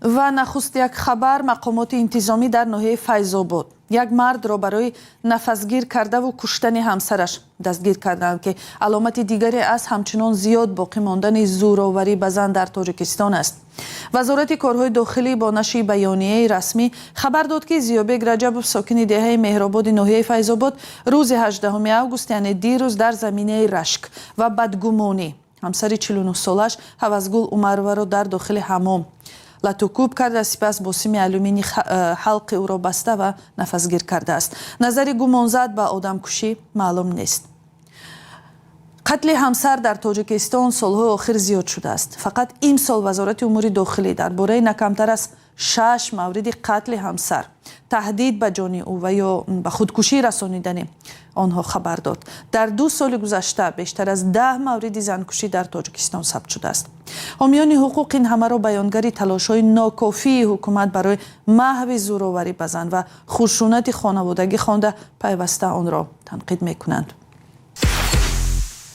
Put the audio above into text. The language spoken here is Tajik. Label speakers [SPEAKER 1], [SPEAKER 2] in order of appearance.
[SPEAKER 1] Ва нахуст як хабар: мақомоти интизомӣ дар ноҳияи Файзобод як мардро барои нафасгир кардаву куштани ҳамсараш дастгир карданд, ки аломати дигаре аз ҳамчунон зиёд боқӣ мондани зӯроварӣ ба зан дар Тоҷикистон аст. Вазорати корҳои дохилӣ бо нашри баёнияи расмӣ хабар дод, ки Зиёбек Раҷабов, сокини деҳаи Меҳрободи ноҳияи Файзобод, рӯзи 18 август, яъне дирӯз, дар заминаи рашк ва бадгумонӣ ҳамсари 49-солааш Ҳавасгул Умароваро дар дохили ҳаммом латукӯб карда, сипас бо сими алюминӣ ҳалқи ӯро баста ва нафасгир кардааст. Назари гумонзад ба одамкушӣ маълум нест. Қатли ҳамсар дар Тоҷикистон солҳои охир зиёд шудааст. Фақат имсол Вазорати умури дохилӣ дар бораи на камтар аз шаш мавриди қатли ҳамсар, таҳдид ба ҷони ӯ ва ё ба худкушӣ расонидани онҳо хабар дод. Дар 2 соли гузашта бештар аз 10 мавриди занкушӣ дар Тоҷикистон сабт шудааст. Ҳомиёни ҳуқуқ ин ҳамаро баёнгари талошҳои нокофии ҳукумат барои маҳви зӯроварӣ ба зан ва хушунати хонаводагӣ хонда, пайваста онро танқид мекунанд.